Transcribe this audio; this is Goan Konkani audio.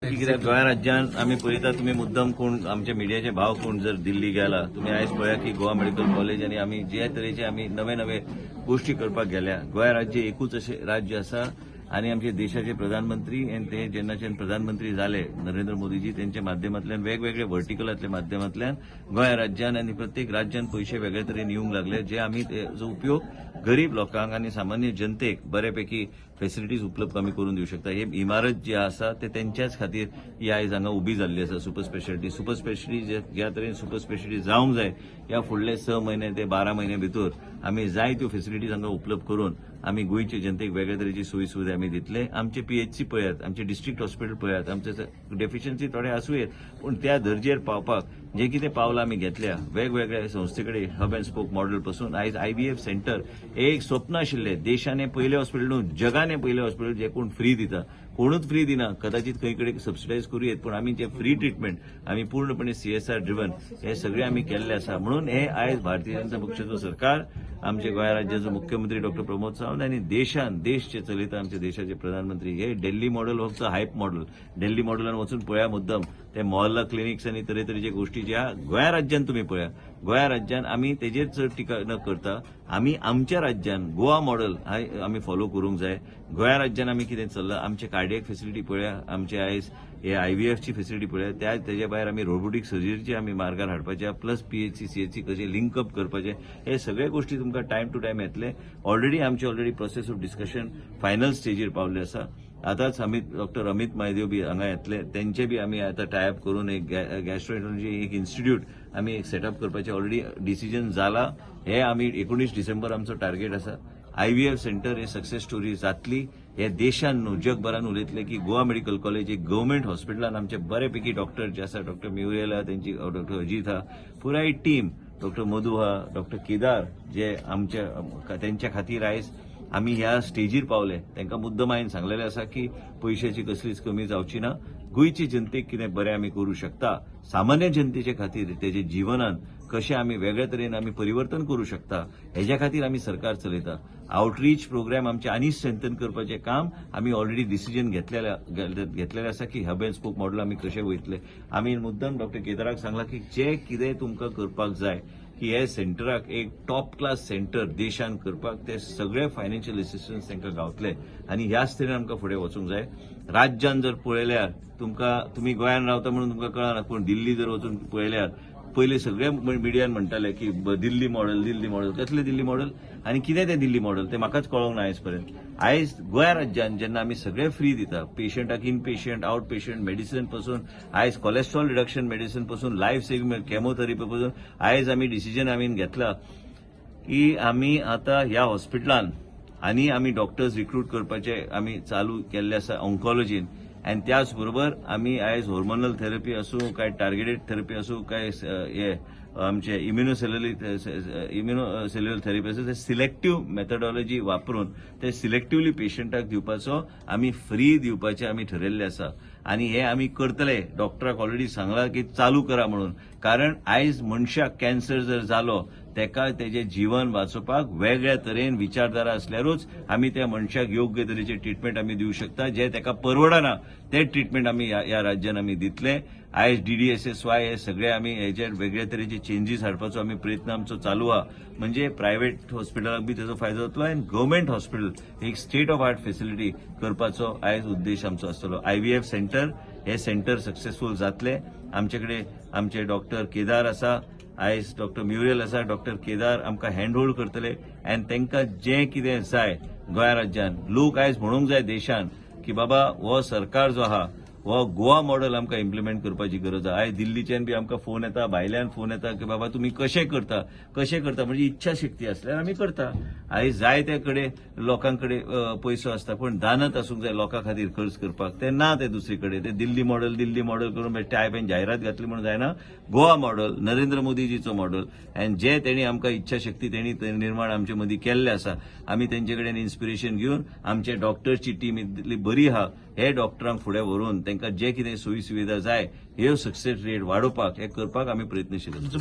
की कित्याक गोंया राज्यान आमी पळयता, तुमी मुद्दम कोण आमच्या मिडियाचे भाव कोण जर दिल्ली गेला, तुमी आयज पळया की गोवा मेडिकल कॉलेज आनी आमी जे तरेचे आमी नवे नवे गोष्टी करपाक गेल्या. गोंय राज्य एकूच अशें राज्य आसा आनी आमचे देशाचे प्रधानमंत्री आनी ते जेन्नाच्यान प्रधानमंत्री जाले नरेंद्र मोदीजी, त्यांच्या माध्यमांतल्यान वेगवेगळे व्हर्टिकलांतल्या माध्यमांतल्यान गोंय राज्यान आनी प्रत्येक राज्यान पयशे वेगळे तरेन येवंक लागले, जे आमी तेजो उपयोग गरीब लोकांक आनी सामान्य जनतेक बऱ्यापैकी फेसिलिटीज उपलब्ध आमी करून दिवं शकता. ही इमारत जी आसा ते तेंच्याच खातीर ही आयज हांगा उबी जाल्ली आसा. सुपर स्पेशालिटी, सुपर स्पेशालिटी ज्या तरेन सुपर स्पेशालिटी जावंक जाय, ह्या फुडले 6 म्हयने ते 12 म्हयने भितर आमी जाय त्यो फेसिलिटीज हांगा उपलब्ध करून आमी गोंयचे जनतेक वेगळे तरेची सोयी सुविधा आमी दितले. आमचे पीएचसी पळयात, आमचे डिस्ट्रिक्ट हॉस्पिटल पळयात, आमचे डेफिशियन्सी थोडे आसूं येत, पूण त्या दर्जेर पावपाक जे कितें पावलां आमी घेतल्या वेगवेगळ्या संस्थे कडेन, हब अँड स्पोक मॉडेल पासून आयज आयव्हीएफ सेंटर हे एक स्वप्न आशिल्लें. देशाने पयलें हॉस्पिटल न्हू, जगाने पयलें हॉस्पिटल जे कोण फ्री दिता. कोणूच फ्री दिना. कदाचित खंय कडेन सबसिडायज करूं येत, पूण आमी जे फ्री ट्रिटमेंट आमी पूर्णपणे सीएसआर ड्रिवन हे सगळे आमी केल्ले आसा. म्हणून हे आयज भारतीय जनता पक्षाचो सरकार, आमचे गोंय राज्याचो मुख्यमंत्री डॉक्टर प्रमोद सावंत आनी देशान देश जे चलयता आमचे देशाचे प्रधानमंत्री, हे दिल्ली मॉडेल फक्त हायप मॉडेल. दिल्ली मॉडेलान वचून पळया मुद्दम, ते मोहल्ला क्लिनिक्स आनी तरेतरेचे गोष्टी ज्या गोंया राज्यान तुमी पळया. गोंया राज्यान आमी तेजेर चड टिका न करता आमी आमच्या राज्यान गोवा मॉडेल आमी फॉलो करूंक जाय. गोंया राज्यान आमी कितें चल्लां, आमचे कार्डियक फेसिलिटी पळया, आमचे आयज हे आयव्हीएफची फेसिलिटी पळया, त्या तेज्या भायर आमी रोबोटीक सर्जरीची आमी मार्गार हाडपाचे, प्लस पीएचसी सीएचसी कशें लिंकअप करपाचे, हे सगळे गोष्टी तुमकां टायम टू टायम येतले. ऑलरेडी आमचे already process of discussion final स्टेजीर पावले आसा. आतांच अमित, डॉक्टर अमित महादेव बी हांगा येतले. तेंचे बी आमी आतां टायअप करून एक गॅस्ट्रोएन्ट्रोलॉजी एक इन्स्टिट्यूट आमी एक सेटअप करपाचें ऑलरेडी डिसिजन जाला. हे आमी 19 डिसेंबर आमचो टार्गेट आसा. आयव्हीएफ सेंटर हे सक्सेस स्टोरी जातली. हे देशान न्हू, जगभरान उलयतले की गोवा मेडिकल कॉलेज एक गव्हर्मेंट हॉस्पिटलान आमचे बरेपैकी डॉक्टर जे आसा, डॉक्टर म्युरियल आहा, तेंची डॉक्टर अजीत आहा, पुराय टीम, डॉक्टर मधू आहा, डॉक्टर केदार जे आमच्या तेंच्या खातीर आयज आमी ह्या स्टेजीर पावले. तांकां मुद्दम हांवें सांगलेलें आसा की पयशाची कसलीच कमी जावची ना. गोंयचे जनतेक कितें बरें आमी करूं शकता, सामान्य जनतेचे खातीर तेजे जिवनान कशें आमी वेगळे तरेन आमी परिवर्तन करूं शकता, हेज्या खातीर आमी सरकार चलयता. आउटरीच प्रोग्राम आमचे आनी स्ट्रेंथन करपाचें काम आमी ऑलरेडी डिसिजन घेतलेलें घेतलेलें आसा की हब अँड स्पोक मॉडल आमी कशें वयतले. आमी मुद्दम डॉक्टर केदाराक सांगलां की जे कितें तुमकां करपाक जाय की हे सेंटराक एक टॉप क्लास सेंटर देशान करपाक ते सगळे फायनान्शियल असिस्टन्स तांकां गावतले आनी ह्याच तरेन आमकां फुडें वचूंक जाय. राज्यान जर पळयल्यार तुमकां, तुमी गोंयान रावता म्हणून तुमकां कळना, पूण दिल्ली जर वचून पळयल्यार पयले सगळे मिडियान म्हणटाले की दिल्ली मॉडेल, दिल्ली मॉडेल. कसलें दिल्ली मॉडेल आनी कितें तें दिल्ली मॉडेल तें म्हाकाच कळोंक ना आयज पर्यंत. आयज गोंया राज्यान जेन्ना आमी सगळे फ्री दिता पेशंटाक, in patient, out patient medicine पासून, आयज कोलेस्ट्रॉल रिडक्शन मेडिसिन पासून, लायफ सेविंग केमोथेरपी पासून, आयज आमी डिसिजन आमी घेतला की आमी आतां ह्या हॉस्पिटलान आनी आमी डॉक्टर्स रिक्रूट करपाचे आमी चालू केल्ले आसा ऑन्कॉलॉजीन आनी त्याच बरोबर आमी आयज हॉर्मोनल थेरपी आसूं, काय टार्गेटेड थेरपी आसूं, काय हे आमचे इम्युनो सेल्युलर थेरपी आसूं, ते सिलेक्टीव मेथडॉलॉजी वापरून ते सिलेक्टिवली पेशंटाक दिवपाचो आमी फ्री दिवपाचे आमी ठरयल्ले आसा आनी हे आमी करतले. डॉक्टराक ऑलरेडी सांगला की चालू करा म्हणून, कारण आयज मनशाक कॅन्सर जर जालो, तेका तेजें जीवन वाचोवपाक वेगळ्या तरेन विचारधारा आसल्यारूच आमी त्या मनशाक योग्य तरेचे ट्रिटमेंट आमी दिवं शकता. जे तेका परवडना ते ट्रिटमेंट आमी ह्या राज्यान आमी दितले. आयज डीडीएसएसवाय हे सगळे आमी हेजेर वेगळे तरेचे चेंजीस हाडपाचो आमी प्रयत्न आमचो चालू आहा. म्हणजे प्रायव्हेट हॉस्पिटलाक बी तेजो फायदो जातलो आनी गव्हर्मेंट हॉस्पिटल एक स्टेट ऑफ आर्ट फेसिलिटी करपाचो आयज उद्देश आमचो आसतलो. आयव्हीएफ सेंटर हे सेंटर सक्सेसफूल जातले. आमचे कडेन आमचे डॉक्टर केदार आसा, आयज डॉक्टर म्युरियल आसा. डॉक्टर केदार आमकां हँड होल्ड करतले आनी तांकां जें कितें जाय, गोंया राज्यान लोक आयज म्हणूंक जाय देशान की बाबा हो सरकार जो आहा हो गोवा मॉडेल आमकां इम्प्लिमेंट करपाची गरज आहा. आयज दिल्लीच्यान बी आमकां फोन येता, भायल्यान फोन येता की बाबा तुमी कशें करता, कशें करता. म्हणजे इच्छा शक्ती आसल्यार आमी करता. आयज जाय त्या कडेन लोकां कडेन पयसो आसता, पूण दानत आसूंक जाय लोकां खातीर खर्च करपाक. ते ना, ते दुसरी कडेन ते दिल्ली मॉडेल, दिल्ली मॉडेल करून टायप जायरात घातली म्हणून जायना. गोवा मॉडेल, नरेंद्र मोदीजीचो मॉडेल आनी जे तेणी आमकां इच्छा शक्ती तेणी निर्माण आमचे मदीं केल्ले आसा, आमी तेंचे कडेन इन्स्पिरेशन घेवन आमचे डॉक्टर्सची टीम इतली बरी आहा, हे डॉक्टरांक फुडें व्हरून तांकां जे कितें सोयी सुविधा जाय, ह्यो सक्सेस रेट वाडोवपाक, हे करपाक आमी प्रयत्नशील आसा.